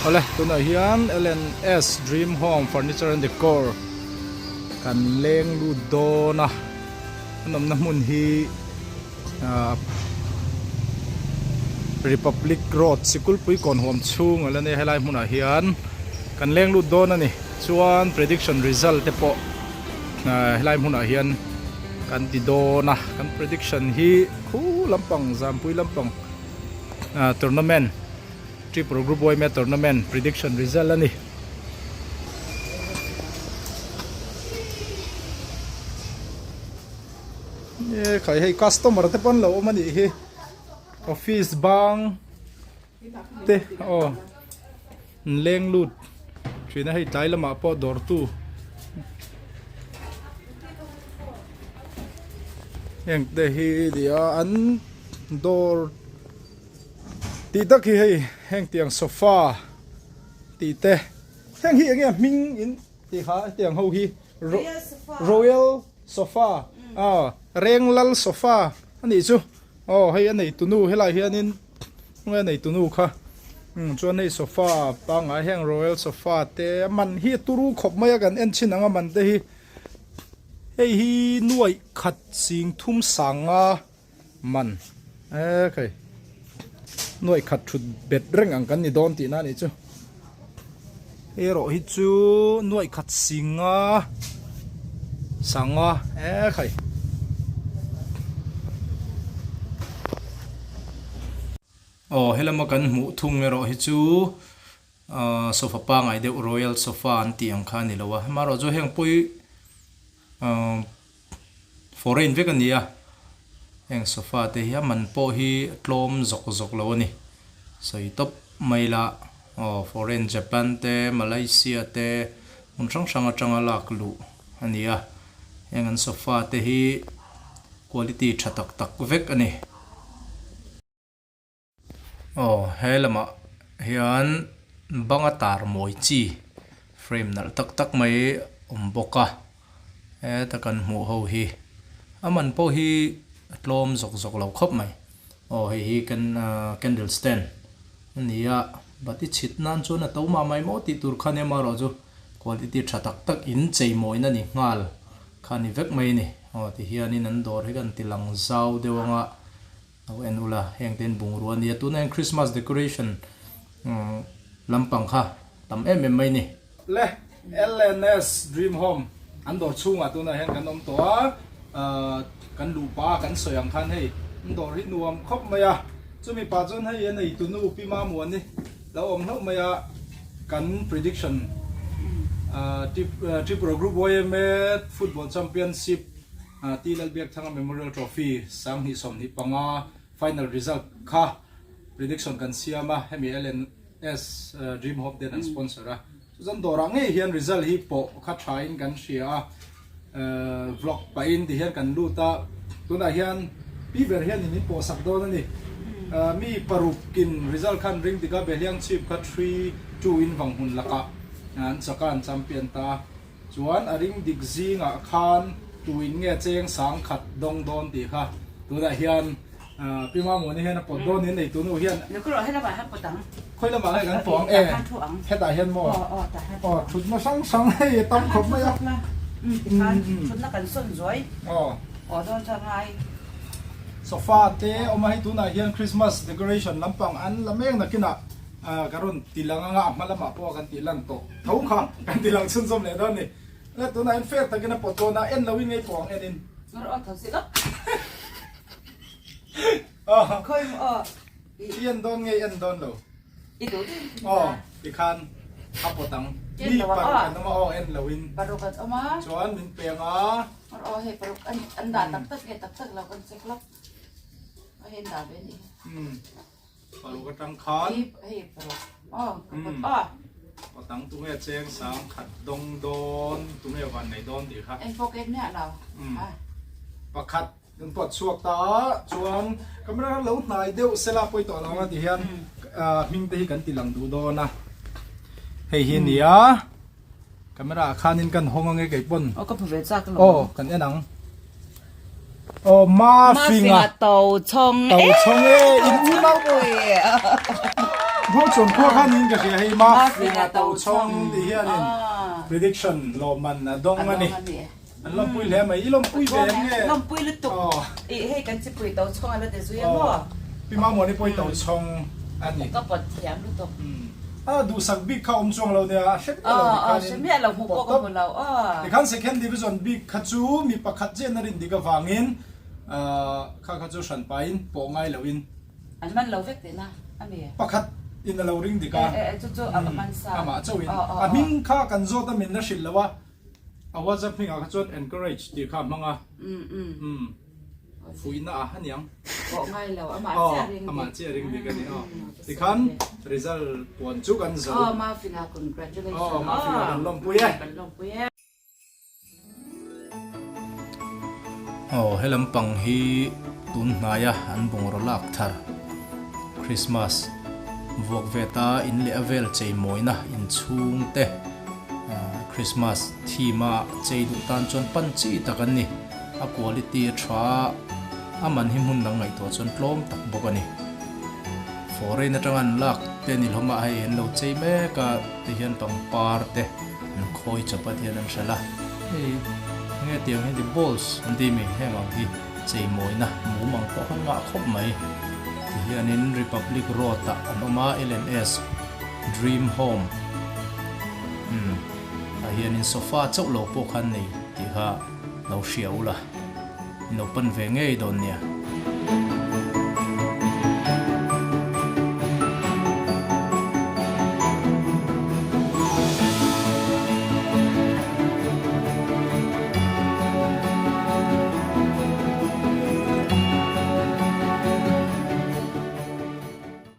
Awle tunah hian LNS Dream Home Furniture and Decor kan leng lut dawn a an awmna hmun hi ahh Republic Road Sikulpui kawn huam chhung a la nia helai hmunah hian kan leng lut dawn a ni chuan prediction result te pawh ahh helai hmunah hian kan ti dawn a kan prediction hi khu lampang zampui lampang ahh tournament. Tripura Group Yma Tournament prediction result a ni. E khai hei customer te pawn lo awm a nih hi office bang te aw an leng lut thin a hei tlai lamah pawh dawr tu heng te hi nia an dawr. Tih tak hi hei heng tiang sofa tih te heng hi enge hming in tih kha hetiang ho hi royal sofa ah renglal sofa a nih chu aw hei a nei tunu helai hianin enge a nei tunu kha um chuan hei sofa pangngai heng royal sofa te a man hi a turu khawp mai a kan en chhin ang a man te hi hei hi nuaih khat sing thum sanga. Man e khai nuaih khat thut bet reng ang kan ni dawn tihna a nih chu erawh hi chu nuaih khat singa sanga e khai aw helama kan hmuh thung erawh hi chu ahh sofa pangai deuh royal sofa an tih ang kha a ni lo a amaherawh chu heng pawi ahh. Foreign vek a ni a, heng sofa te hi a man pawh hi tlawm zawk zawk lo a ni. Sawi tawp mai la aw foreign Japan te Malaysia te hmun hrang hrang atanga lak luh a ni a, heng an sofa te hi quality tha tak tak vek a ni. Aw he lamah hian banga tar mawi chi frame nalh tak tak mai awm bawk a heta kan hmuh ho hi a man pawh hi a tlawm zawk zawk lo khawp mai aw hei hi kan ahh candle stand a ni a bati chhit nan chuan a to mah mai maw tih tur kha nia amaherawhchu quality tha tak tak in chei mawina ni nghal kha a ni vek mai a ni aw tihianin an dawr hi kan ti lang zau deuh ang a. Lo en ula, heng te in bungrua a nia. Tunah hian Christmas decoration lampang kha tam em em mai ni. Le LNS Dream Home an dawr chhungah tunah hian kan awm tawh a, kan luh pah a kan sawi ang khan hei an dawr hi nuam khawp mai a, chumi pah chuan hei a neitu nu Pi Mamuani lo awm hlauh mai a, kan prediction Tripura Group YMA Football Championship T Lalbiakthanga Memorial Trophy 2025 final result kha prediction kan siam a, hemi LNS Dream Hope ten an sponsor a. Chuzan dawrah ngei hian result hi pawh kha thain kan hria a, vlog pahin ti hian kan lut a, tunah hian pi ber hianin min pawhsak dawn a ni. Mi parukin result khan ring dik a, Behliang chhip kha 3-2 in Vanghmun lakah an chak a, an champion ta a. Chuan a ring dik zingah khan tuin nge cheng sang khat dawng dawn tih kha tunah hian Pi Mamawni hian a pawt dawn in eitu nu hian khawi lamah nge kan pawh ang e hetah hian maw aw thutna hrang hrang hei a tam khawp mai a sofa te awm a hei tunah hian Christmas decoration lampang an la mek nakinah ka rawn ti lang anga a hma lamah pawh kan tih lan tawh. Tho kha kan ti lang chhunzawm leh dawn ni. Le tunah hian fair takin a pawt dawn a, en loin ngei pawh ang en in. Ngawr aw tho si lo. Aw. Khawi maw aw. I en dawn nge i en dawn lo? I duh duh in. Aw tikhan a pawt ang. Mi paruk an awm a aw en loin. Paruk an awm a. Chuan min peng a. Ngawr aw hei paruk an dah tak tak nge tak tak lo kan check lawk. A hei an dah ve a nih hi. Umm. Paruk atang khan. Hei paruk. Aw, paruk aw. Aw tang tunge cheng sang khat dawng dawn, tunge van nei dawn tih kha. En pocket miah lo. Pakhat kan pawt chhuak ta a, chuan camera lo hnai deuh sela pawi tawh lo ang a ti hian hming te hi kan ti lang duh dawn a. Hei hi nia camera ah khanin kan hawng ange kei pawn. Aw ka phu ve chak lo. Aw kan en ang. Aw ma finga to chong to chong e in unau. Hmawngchhawn khua kha niin ka hria hei Mafina Tochhawng tih hianin prediction lawmman a dawng a ni. An lawmpui hle mai. I lawmpui ve em nge? Lawmpui lutuk. Ih hei kan chipui Tochhawng a la ti zui a maw? Pi Mamuani pawh hi Tochhawng a ni. Ka pawt thiam lutuk. A duhsak bik kha awm chuang lo nia, a hre miah lo tikhanin. Hre miah lo hmuh pawh ka hmu lo. Tikhan second division bik kha chu mi pakhat chen a rin dik avangin kha kha chu hran pahin pawh ngai loin. An man lo vek tihna a mi? Pakhat in a lo ring dik a. E e chu chu a man sa. Amah chauhin. A hming kha kan zawt a min la hrilh lo a, a WhatsApp hmingah kha chuan encourage tih kha a hmang a. Umm. Fuihna a aniang. Pawh ngai lo, amah chiah ring dik. Amah chiah ring dik a ni aw. Tikhan result puan chu kan zo. Aw Mafina congratulations. Aw Mafina kan lawmpui e. Kan lawmpui e. Aw he lampang hi tun hnaia an bungraw lak thar Christmas vuak ve ta in leh a vel chei mawina inchhung te Christmas theme a chei duh tan chuan pan chi tak an ni. A quality a tha a, a man hi hmun dang ngaihtuah chuan tlawm tak bawk a ni. Foreign atanga an lak te ni hlawm a, hei an lo chei mek a, tihian pangpar te an khawi chawp a tihian an hralh a. Hei enge tiang hi the balls an ti mi heng ang hi chei mawina mum ang pawh khan ngah khawp mai. Tihianin Republic Road ah an awm a, L&S Dream Home umm ah hianin sofa chauh lo pawh khan nei tih kha. Lo hria ula, in lo pan ve ngei dawn nia.